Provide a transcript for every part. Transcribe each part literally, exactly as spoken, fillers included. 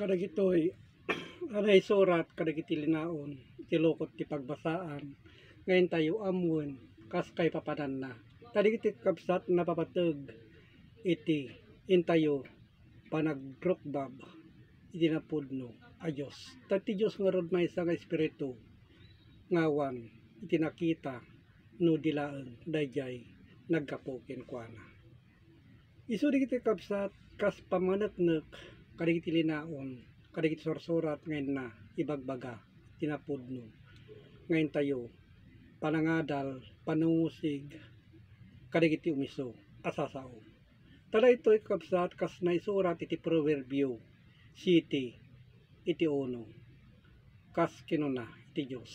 kadagitoy a naisurat kadagiti linaon iti lukot ti pagbasaan nga intayo ammoen kas kaipapananna. Ta dagiti kabsat, napapateg iti intayo panagrukbab iti napudno a Dios. Ta ti Dios ngarud maysa nga Espiritu, nga awan iti nakita no di laeng daydiay naggapu kenkuana. Isu dagiti kabsat, kas pammaneknek kadagiti linaon, kadagiti sursurat nga inna ibagbaga ti napudno nga intayo panangadal, panungusig kadagiti umisu a sasao. Ta daytoy, kabsat, kas naisurat iti Proverbio siete iti uno, kas kinuna iti Dios,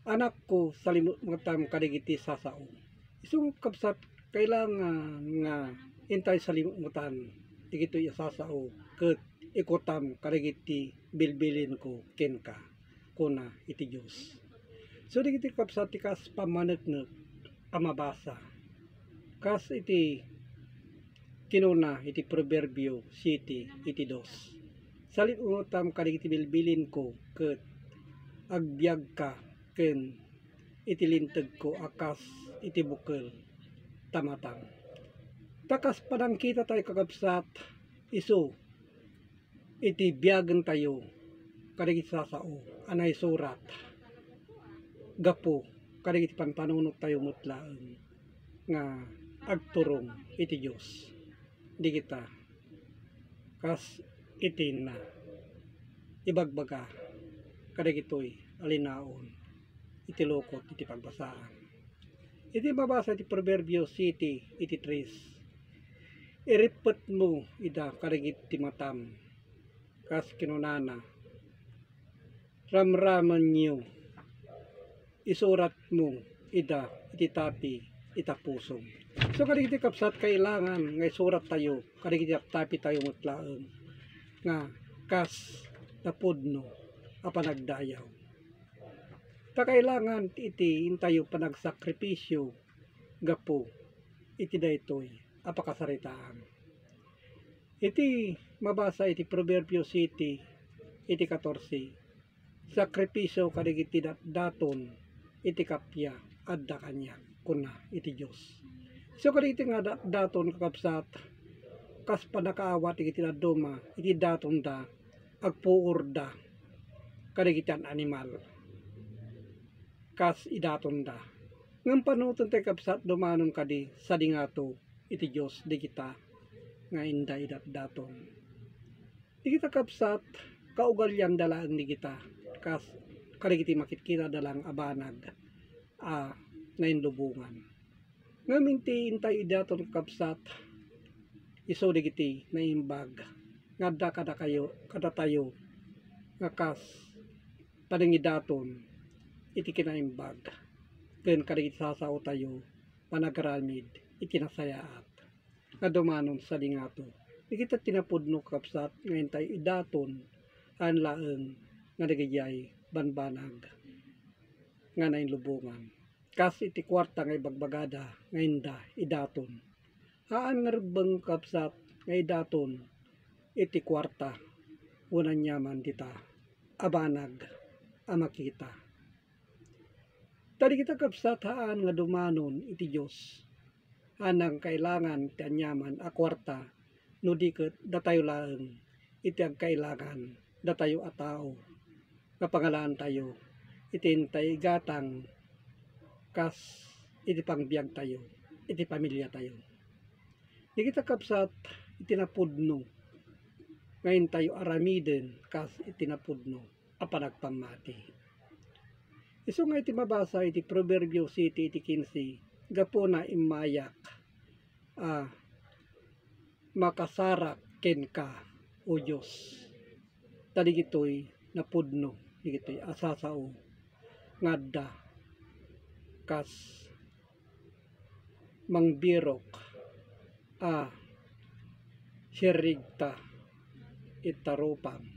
"Anakko, salimutmutam kadagiti sasao." Isu, kabsat, kailangan nga intay salimutmutan dagitoy a sasao ket ikutam kadagiti bilbilinko kenka, kuna iti Dios. So, dagiti kabsat, ti kas pammaneknek a mabasa kas iti kinuna iti Proverbio siete iti dos, "Salimutmutam kadagiti bilbilinko ket agbiagka ken iti lintegko a kas iti bukel ta matang." Ta kas panangkitatayo, kakabsat, isu iti biagentayo kadagiti sasao a naisurat gapu kadagiti pampanunot tayo met laeng nga agturong iti Dios. Dagita kas iti na ibagbaga kadagitoy a linaon iti lukot iti pagbasaan. Iti mabasa iti Proverbio siete iti tres, "Irippetmo ida kadagiti matam," kas kinunana, "Ramramenyo, isuratmo ida iti tapi ita pusom." So, kadagiti kabsat, kailangan nga isurat tayo kadagiti tapi tayo met laeng nga kas napudno a panagdayaw. Ta kailangan iti intayo panagsakripisio gapu iti daytoy a pakasaritaan. Iti mabasa iti Proverbio siete iti katorse, "Sakripisio kadagiti datdaton iti kappia adda kaniak," kuna iti Dios. So, kadagiti nga datdaton, kakabsat, kas pannakaawat dagiti dadduma iti datonda, agpuorda kadagiti an-animal kas idatonda. Ngem panunoten tayo, kabsat, dumanon kadi sadingato iti Dios dagita nga inda idatdaton. Dagita, kabsat, kaugalianda laeng dagita kas kadagiti makitkitada laeng a banag a nainlubongan. Ngem iti intay idaton, kabsat, isu dagiti naimbag nga adda kadakayo, kadatayo nga kas panangidaton iti kinaimbag ken kadagiti sasaotayo panagaramid iti nasayaat nga dumanon sadingato. Dagita ti napudno, kabsat, nga intay idaton, haan laeng nga dagijay banbanag nga nainlubongan, kas iti kuarta nga ibagbagada nga inda idaton. Haan nga rebbeng, kabsat, nga idaton iti kuarta wenno aniaman dita a banag a makita. Ta dagita, kabsat, haan nga dumanon iti Dios. Haan nga kailangan ti aniaman a kuarta, no di ket datayo laeng iti agkailangan, datayo a tao nga pangalaantayo iti intay igatang kas iti pangbiagtayo, iti pamiliatayo. Dagita, kabsat, iti napudno nga intayo aramiden kas iti napudno a panagpammati. Isu nga iti mabasa iti Proverbio siete iti kinse, gapuna immayak a makasarak kenka, O Dios. Ta dagitoy napudno, dagitoy a sasao nga adda kas mangbirok a sirrigta ita rupam.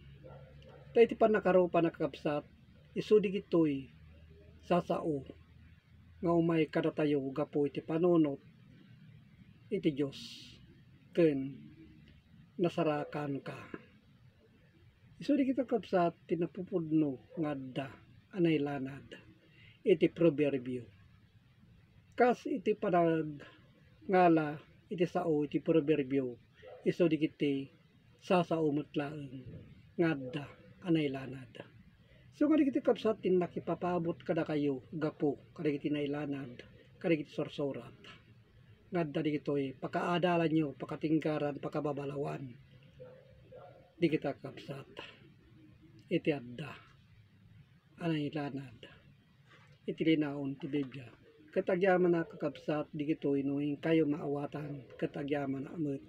Ta iti pannakarupa, kakabsat, isu dagitoy sasao nga umay kadatayo gapu iti panunot iti Dios ken nasarakanka. Isu dagiti kakabsat ti napupudno nga adda a nailanad iti proverbio. Kas iti panagngala iti sao iti proverbio, isu dagiti sasao met laeng nga adda a nailanad. So nga dagiti kabsat ti nakipapaabot kadakayo gapu kadagiti nailanad kadagiti sursurat nga adda dagitoy pakaadalanyo, pakatinggaran, pakababalawan dagita kabsat iti adda a nailanad iti linaon ti Biblia. Ket agyamanak, kakabsat, dagitoy no inkayo maawatan, ket agyamanak met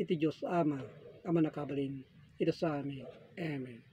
iti Dios Ama a Mannakabalin iti saanmi. Amen.